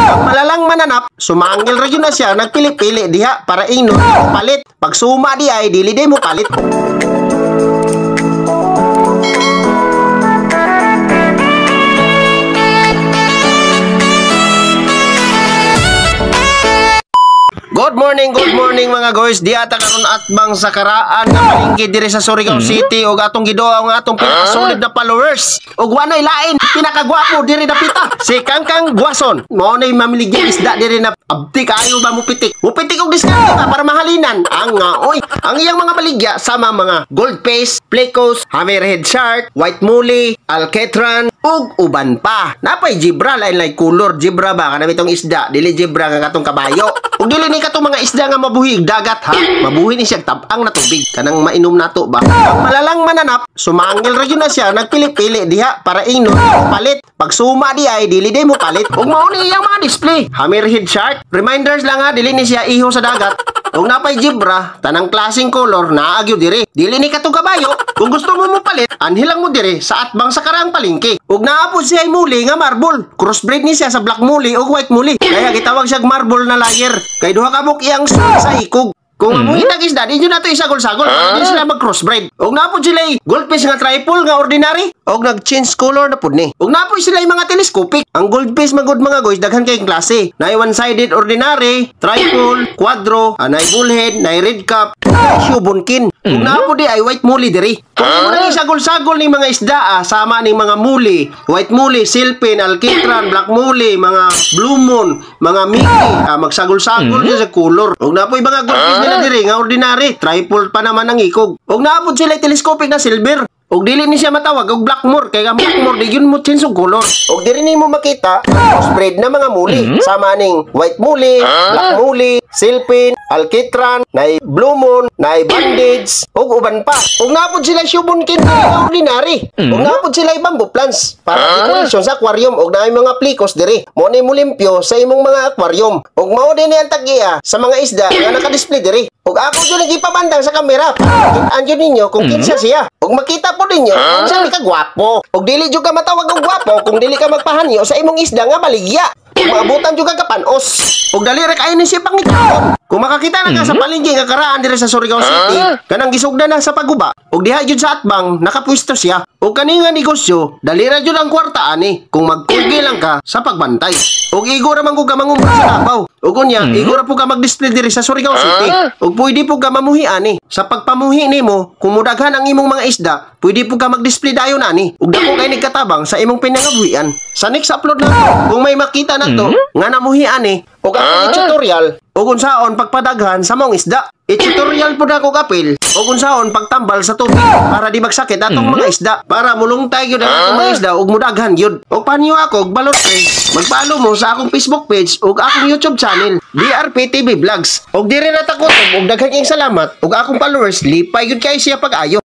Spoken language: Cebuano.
Ang malalang mananap, sumangil ra gyud na siya, nagpili-pili diha para ingnon palit. Pag suma di ay dili day mo palit. Good morning mga guys. Di ata karon atbang sa karaan nga palengke diri sa Surigao City ug atong giduha ang atong pinakasolid na followers. Ug wanay lain pinakagwapo diri dapita, si Kangkang Guason. Mao nay mamiligya isda diri na abti kaayo ba mupitik. Mupitik og diskarte ba para mahalinan. Ang nga oy, ang iyang mga baligya sama mga gold face, plecos, hammerhead shark, white molly, alcatran ug uban pa. Napay zebra, lain lay color zebra ba kana bitong isda, dili zebra nga katong kabayo. Ug dili ni katong mga isda nga mabuhi og dagat ha. Mabuhi ni siya tabang na tubig kanang mainom nato ba. Ang malalang mananap, sumangil ra gyud na siya, nagpili-pili diha para ingnon palit. Pag suma di ay dili day mo palit. Ug mao ni iyang mga display. Hammerhead shark, reminders lang ha, dili ni siya iho sa dagat. Ug napay zebra, tanang klaseng color naa gyud diri. Dili ni katong kabayo. Kung gusto mo mopalit, anhi lang mo diri sa atbang sa karaang palengke. Ug naa pud siya muli nga marble. Crossbreed ni siya sa black molly ug white molly. Kaya gitawag siya marble na layer. Kay duha ka buok iyang sa ikog. Kung amoy tag isda, di jud nato isagol-sagol para di sila mag-crossbreed. Ug naa pud sila goldfish nga triple nga ordinary ug nag-change color na pud ni. Ug naa pud sila mga telescopic. Ang goldfish magud mga guys, daghan kay klase. Naay one-sided ordinary, triple, quadro, anay bullhead, naay red cap, naay shubunkin. Ug naa pud di ay white molly diri. Kung imo nang isagol-sagol ning mga isda, sama ning mga molly, white molly, silpin, alcatran, black molly, mga blue moon, mga mickey, magsagol-sagol siya sa color. Ug naa pud mga goldfish nila diri nga ordinary, triple pa naman ang ikog. Ug naa pud sila telescopic na silver. Ug dili ni siya matawag og blackmore kay ang blackmore di gyud mo change og color. Ug diri nimo makita ang crossbreed na mga muli. Sama ning white molly, black molly, silpin, alcatran, nay blue moon, nay bandage ug uban pa. Ug naa pud sila shubunkin nga ordinary. Ug naa pud sila bamboo plants para decoration sa aquarium ug naay mga plecos diri. Mo ni mo limpyo sa imong mga aquarium. Ug mao din ang tag-iya sa mga isda nga naka-display diri. Ug ako jud nagipabandang sa kamera para makitaan jud ninyo kung kinsa siya. Ug makita po ninyo kung siya kagwapo. Ug dili jud ka matawag og gwapo kung dili ka magpahanyo sa imong isda nga baligya. Ug maabutan jud ka kapanos. Ug dali ra kaayo ni siya pangitaon. Kung makakita na ka sa palengke nga karaan diri sa Surigao City, kanang gisugda na sa paguba, ug diha jud sa atbang nakapwesto siya. Ug kani nga negosyo, dali ra jud ang kwarta ani kung magkugi lang ka sa pagbantay. Ug igo ra man ka mangumpra sa Davao. Ug unya, igo ra pud ka mag-display diri sa Surigao City. Ug pwede pud ka mamuhi ani. Sa pagpamuhi nimo, kung mudaghan ang imong mga isda, pwede pud ka mag-display dayon ani. Ug dako kay nagkatabang sa imong pinangabuhian. Sa next upload nato, kung may makita nato nga namuhi ani, ug akong tutorial ug unsaon pagpadaghan sa mong isda. I-tutorial pud ako kapil ug unsaon pagtambal sa tubig para di magsakit atong mga isda, para mulungtay gyud ang atong mga isda ug mudaghan gyud. Ug panyo ako og balot pre, magpalo mo sa akong Facebook page ug akong YouTube channel DRP TV Vlogs. Ug diri na ta kutob ug daghan kayong salamat ug akong followers lipay gyud kay siya pag-ayo.